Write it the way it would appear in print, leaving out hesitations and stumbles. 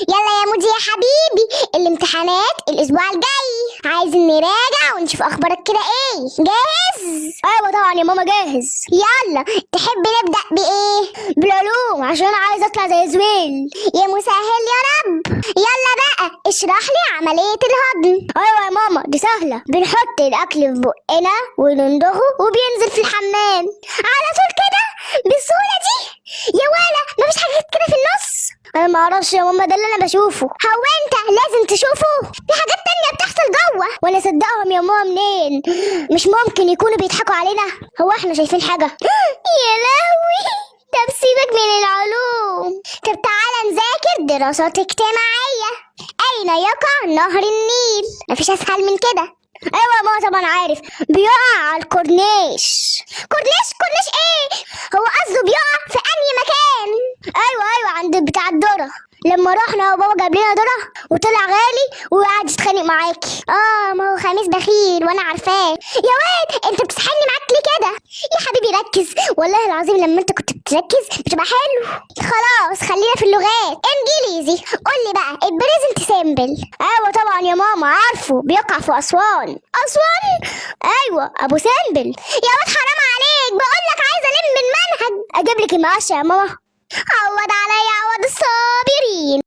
يلا يا مودي يا حبيبي، الامتحانات الاسبوع الجاي، عايزين نراجع ونشوف اخبارك كده ايه. جاهز؟ ايوه طبعا يا ماما جاهز. يلا، تحب نبدأ بايه؟ بالعلوم عشان انا عايز اطلع زي زويل. يا مسهل يا رب. يلا بقى اشرح لي عملية الهضم. ايوه يا ماما دي سهله، بنحط الاكل في بقنا ونندغه وبينزل في الحمام. على طول كده بالسهولة دي؟ يا ولا مفيش حاجات كده في النص؟ انا ما اعرفش يا ماما، ده اللي انا بشوفه. هو انت لازم تشوفه؟ في حاجات تانية بتحصل جوه. وانا صدقهم يا ماما منين؟ مش ممكن يكونوا بيضحكوا علينا، هو احنا شايفين حاجه؟ يا لهوي، طب سيبك من العلوم، طب تعالى نذاكر دراسات اجتماعية. أين يقع نهر النيل؟ مفيش أسهل من كده. ايوه يا ماما طبعا عارف، بيقع على الكورنيش. كورنيش؟ كورنيش ايه؟ هو قصده بيقع في أنهي مكان؟ ايوه عند بتاع الذره، لما رحنا وبابا جاب لنا ذره وطلع غالي وقعد يتخانق معاكي. اه ما هو خميس بخيل وانا عارفاه. يا واد انت بتسحلني معاك ليه كده؟ يا حبيبي ركز، والله العظيم لما انت كنت بتركز بتبقى حلو. خلاص خلينا في اللغات. انجليزي، قول لي بقى ال present simple. ايوه طبعا يا ماما عارفه، بيقع في اسوان. اسوان؟ ايوه ابو سمبل. يا واد حرام عليك، بقول لك عايزه الم المنهج. اجيب لك المقشه يا ماما. عوض عليا عوض الصابرين.